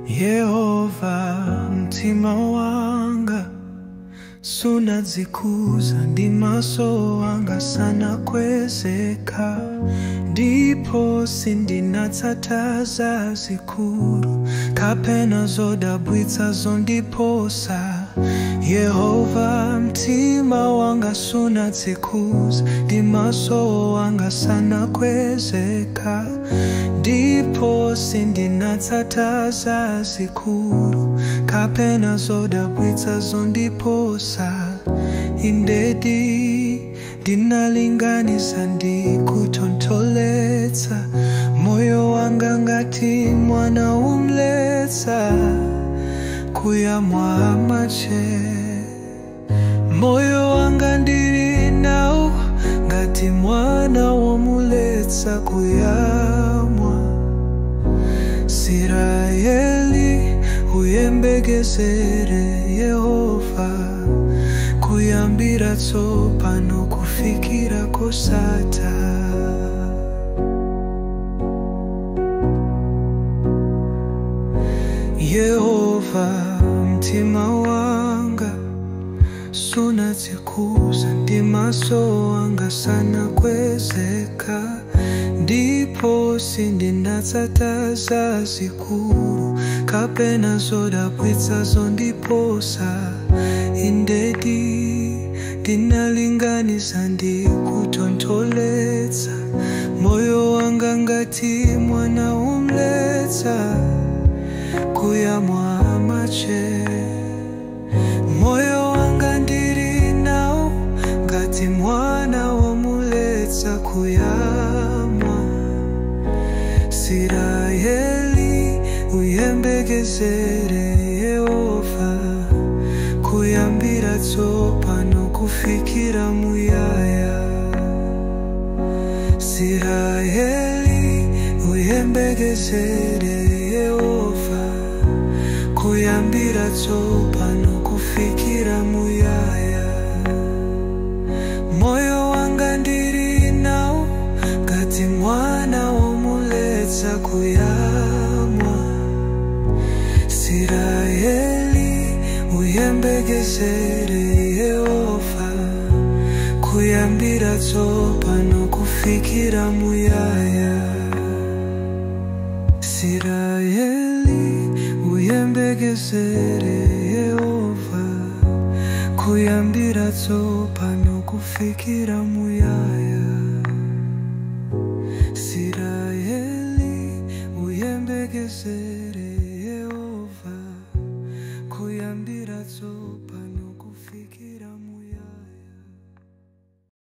Yehova, mtima wanga sunadzikuza, ndi maso anga sanakwezeka, ndipo sindinatsata zazikulu kapena zodabwitsa zondiposa. Yehova, mtima wanga sunadzikuza, ndi maso anga sanakwezeka, ndipo sindinatsata zazikulu kapena zodabwitsa zondiposa. Indedi ndinalinganiza ndi kutontholetsa moyo wanga ngati mwana umletsa kuyamwa amache. Moyo wanga ndili nawo ngati mwana womuletsa kuyamwa. Israeli, uyembekezere Yehova, kuyambira tsopano kufikira kosatha. Yehova, mtima wanga sunadzikuza, ndi maso anga sanakwezeka, ndipo sindinatsata zazikulu kapena zodabwitsa zondiposa. Indedi ndinalinganiza ndi kutontholetsa moyo wanga ngati mwana umletsa kuyamwa amache. Moyo wanga ndili nawo ngati mwana womuletsa kuyamwa. Israeli, uyembekezere Yehova, kuyambira tsopano kufikira muyaya. Israeli, uyembekezere Yehova, kuyambira tsopano kufikira muyaya. Moyo wanga ndili nawo ngati mwana womuletsa kuyamwa. Israeli, uyembekezere Yehova, kuyambira tsopano kufikira muyaya. Israeli, uyembekezere Yehova, kuyambira tsopano kufikira muyaya. Israeli, uyembekezere Yehova, kuyambira tsopano.